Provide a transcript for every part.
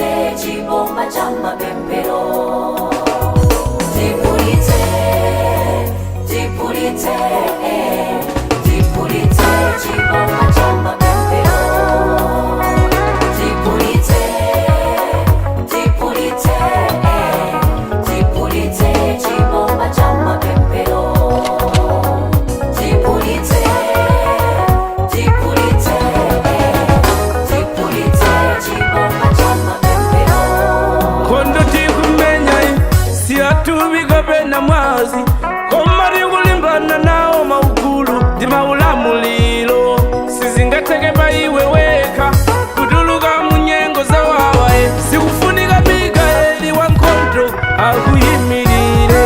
Tipulitse chibomba cha mapemphero. Tipulitse, tipulitse, tipulitse chibomba cha mapemphero. Tipulitse, tipulitse, tipulitse chibomba cha mapemphero. Tipulitse, tipulitse, tipulitse chibomba cha mapemphero. Nkhondo tikumenya siyathupi kapena mwazi, koma tikulimbana nawo maukulu ndi maulamuliro. Sizingatheke pa iwe wekha kutuluka munyengo zawawa. Sikufunika Mikaeli wa nkhondo akuyimirire.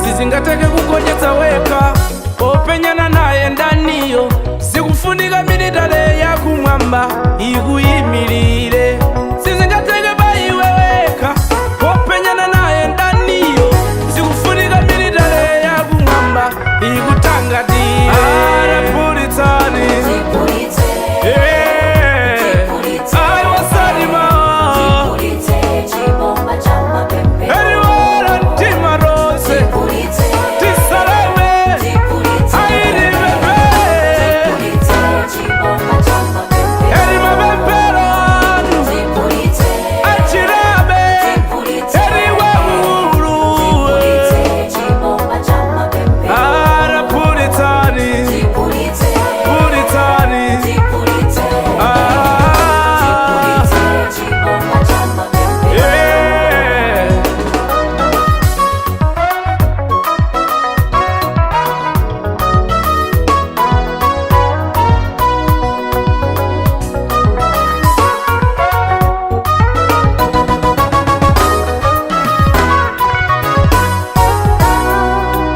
Sizingatheke kugonjetsa wekha popenyana naye ndaniyo. Sikufunika military yakumwamba ikuyimirire. Sizingatheke pa iwe wekha popenyana naye ndaniyo. Sikufunika military yakumwamba ikutangatire. Arapulitsani. Tipulitse, Ayiwasalima. tipulitse chibomba cha mapemphero. Eriwala mtima rose. Tipulitse, Tisaleme. tipulitse, Ayilibebe. tipulitse chibomba cha mapemphero. Eri mapemphero anu. Tipulitse, Achirabe. tipulitse, Eriwe uhuru. tipulitse chibomba cha mapemphero. Arapulitsani. Tipulitse, Pulitsani. tipulitse, Ah. tipulitse chibomba cha mapemphero. Yeah.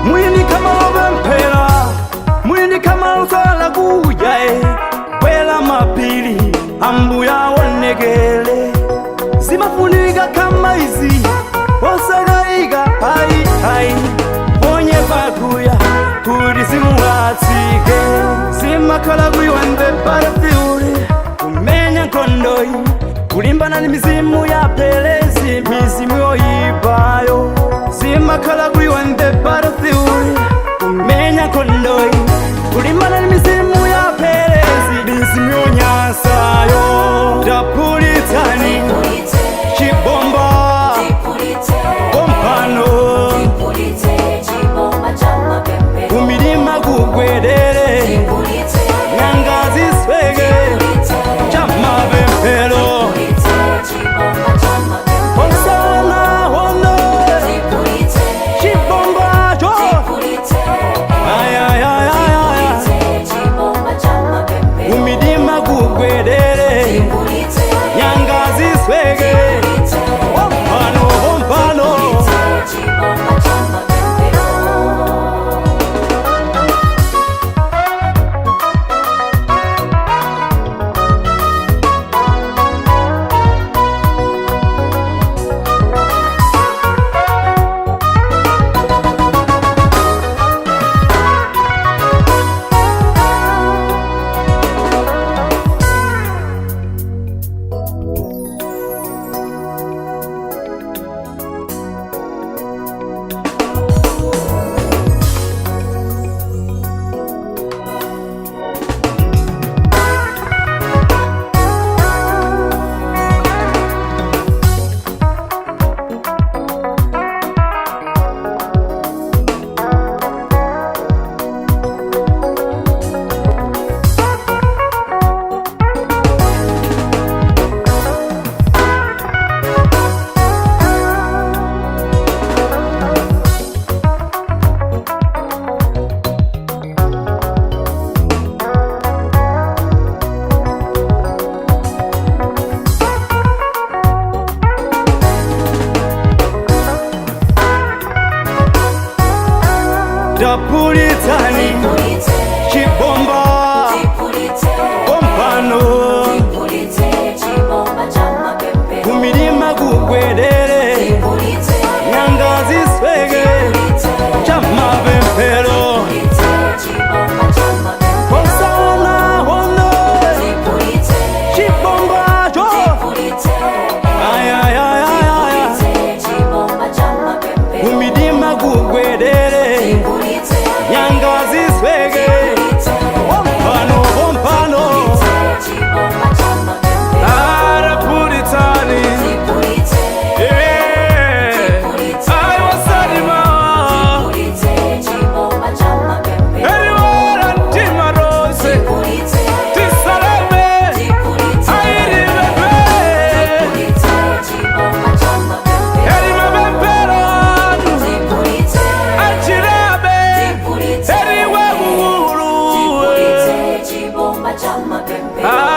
Mwini kama wopemphera, mwini kama usala kudya, kwela mapiri ambuya aonekele. Zimafunika kama izi, osakayika ayi ayi, ponye pakuya kuti simungatsike. Zimakhala kuyiwa in the battlefield, kumenya nkhondoyi, kulimbana ni mizimu ya pelezi, mizimu yoyipayo. Zimakhala kuyiwa in the battlefield, kumenya nkhondoyi, kulimbana ni mizimu ya pelezi, mizimu yonyansayo. Tapulitsani. Tipulitse, Chibomba. tipulitse, Kompano. tipulitse chibomba cha mapemphero. Kumilima kugwedere. Tipulitse, Nyanga zisweke. tipulitse, Chamapemphero. tipulitse chibomba cha mapemphero. Hosana hono. Tipulitse, Chibombacho. tipulitse, Ay, ay, ay, ay, ay. tipulitse. cha mapemphero.